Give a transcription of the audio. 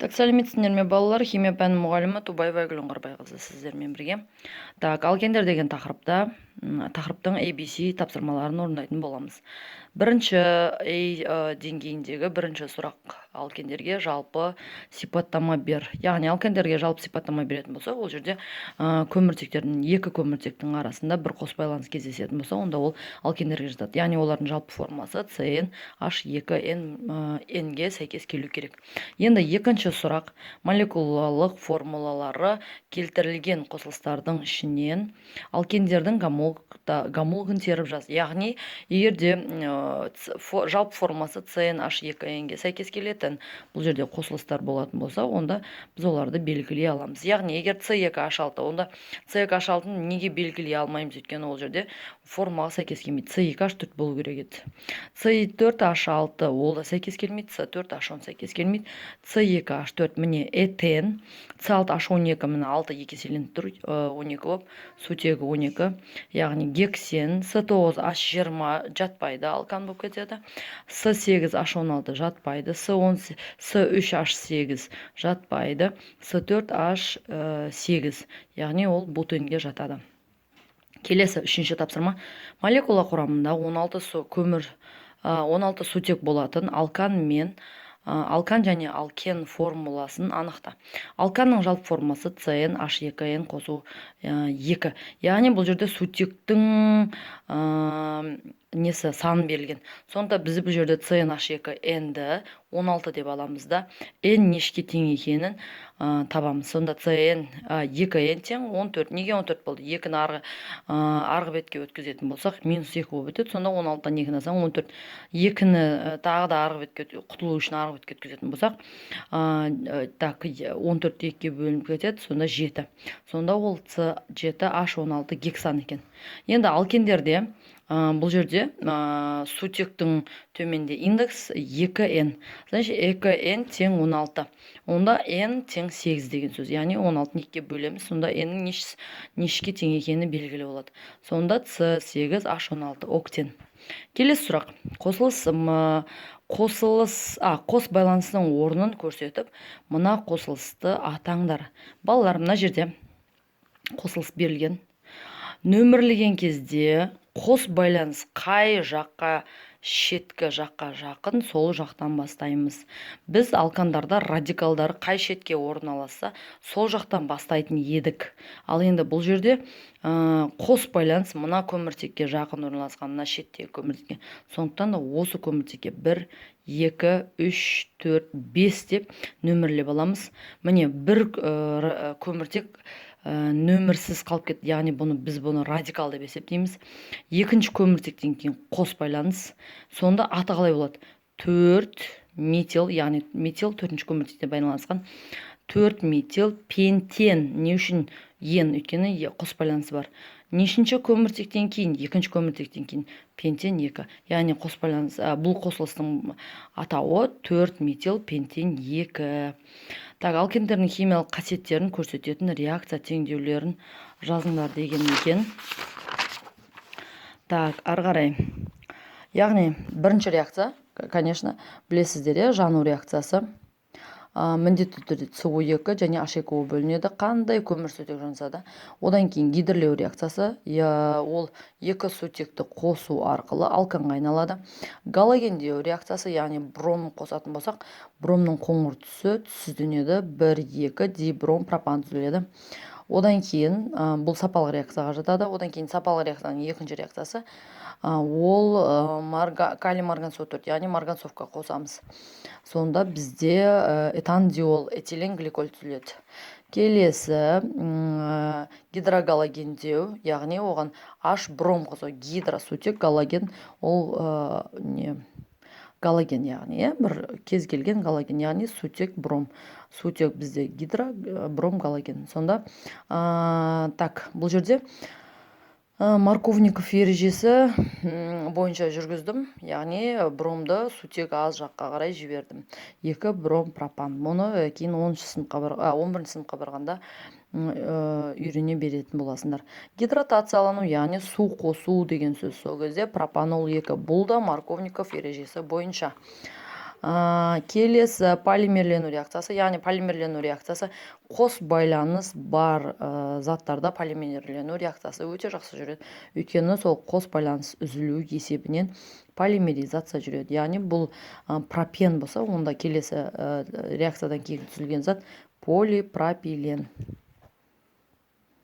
Так, сәлеметсіңдер ме, балалар? Химия пәнінің мұғалімі Тубаева Айгүл Оңғарбайқызы сіздермен бірге. Так, алкендер деген тақырыпта, тақырыптың ABC тапсырмаларын орындайтын боламыз. Бірінші A деңгейіндегі бірінші сұрақ: алкендерге жалпы сипаттама бер. Яғни алкендерге жалпы сипаттама беретін болсақ, ол жерде көміртектердің, екі көміртектің арасында бір қос байланыс кездесетін болса, онда ол алкендерге жатады. Яғни олардың жалпы формасы CN H2N N-ге сәйкес келу керек. Енді екінші сұрақ: молекулалық формулалары келтірілген қосылыстардың ішінен алкендердің гомологын теріп жаз. Яғни егер де жалпы формасы CnH2n-ге сәйкес келетін бұл жерде қосылыстар болатын болса, онда біз оларды белгілей аламыз. Яғни егер C2H6, онда C2H6-ны неге белгілей алмаймыз? Өйткені ол жерде формаға сәйкес келмейді, C2H4 болу керек еді. C4H6, ол да сәйкес келмейді, C4H10 сәйкес келмейді. C2H4, міне, этен. C6H12, міне, алты екі еселеніп тұр, 12 болып, сутегі 12, яғни гексен. C9H20 жатпайды, алкан болып кетеді. C8H16 жатпайды, С он, С3H8 жатпайды, С4H8, яғни ол бутенге жатады. Келесі үшінші тапсырма: молекула құрамында 16 су көмір, 16 сутек болатын алкан мен алкан және алкен формуласын анықта. Алканның жалпы формасы CnH2n қосу 2, яғни бұл жерде сутектің несі, саны берілген. Сонда біз бұл жерде CnH2n-ді 16 деп аламыз да, n нешеге тең екенін табамыз. Сонда Cn 2n тең 14. Неге 14 болды? Екіні арғы бетке өткізетін болсақ, минус 2 болып өтеді. Сонда 16-дан 2-ні алсаң, 14. Екіні тағы да арғы бетке, құтылу үшін арғы бетке өткізетін болсақ, так, 14 екіге бөлініп кетеді, сонда 7. Сонда ол С7H16 гексан екен. Енді алкендерде бұл жерде сутектің төменде индекс 2n, значит, 2n тең 16. Онда n тең 8 деген сөз, яғни 16-ны екіге бөлеміз, сонда n-нің нешеге тең екені белгілі болады. Сонда С8H16 октен. Келесі сұрақ: қосылыс қосылыс қос байланысының орнын көрсетіп, мына қосылысты атаңдар. Балалар, мына жерде қосылыс берілген. Нөмірлеген кезде қос байланыс қай жаққа, шеткі жаққа жақын, сол жақтан бастаймыз. Біз алкандарда радикалдар қай шетке орналасса, сол жақтан бастайтын едік. Ал енді бұл жерде қос байланыс мына көміртекке жақын орналасқан, мына шеттегі көміртекке. Сондықтан да осы көміртекке 1, 2, 3, 4, 5 деп нөмірлеп аламыз. Міне, бір көміртек нөмірсіз қалып кетті, яғни біз бұны радикал деп есептейміз. Екінші көміртектен кейін қос байланыс. Сонда аты қалай болады? Төрт метил, яғни метил төртінші көміртекте байланысқан. Төрт метил пентен. Не үшін ен? Өйткені қос байланысы бар. Нешінші көміртектен кейін? Екінші көміртектен кейін. Пентен 2, яғни қос байланыс. Бұл қосылыстың атауы 4 метил пентен 2. Так, алкендердің химиялық қасиеттерін көрсететін реакция теңдеулерін жазыңдар деген екен. Так, ары қарай, яғни бірінші реакция, конечно, білесіздер, иә, жану реакциясы. Міндетті түрде СО2 және H2O бөлінеді, қандай көмірсутек жанса да. Одан кейін гидрлеу реакциясы, ол екі сутекті қосу арқылы алканға айналады. Галогендеу реакциясы, яғни бром қосатын болсақ, бромның қоңыр түсі түссізденеді, 1,2 дибром пропан түзіледі. Одан кейін бұл сапалық реакцияға жатады. Одан кейін сапалық реакцияның екінші реакциясы, ол калий марганцов 4, яғни марганцовка қосамыз, сонда бізде этандиол, этилен гликоль түзіледі. Келесі гидрогалогендеу, яғни оған H бром қосу. Гидро сутек, галоген ол не, галоген, яғни, иә, бір кез келген галоген, яғни сутек бром, сутек бізде гидро, бром галоген. Сонда так, бұл жерде Марковников ережесі бойынша жүргіздім, яғни бромды сутек аз жаққа қарай жібердім. Екі бром пропан. Мұны кейін 10-сыныпқа бар, 11-сыныпқа барғанда үйрене беретін боласыңдар. Гидратациялану, яғни су қосу деген сөз, сол кезде пропанол 2. Бұл да Марковников ережесі бойынша. Келесі полимерлену реакциясы. Яғни полимерлену реакциясы қос байланыс бар заттарда полимерлену реакциясы өте жақсы жүреді, өйткені сол қос байланыс үзілу есебінен полимеризация жүреді. Яғни бұл пропен болса, онда келесі реакциядан кейін түзілген зат полипропилен.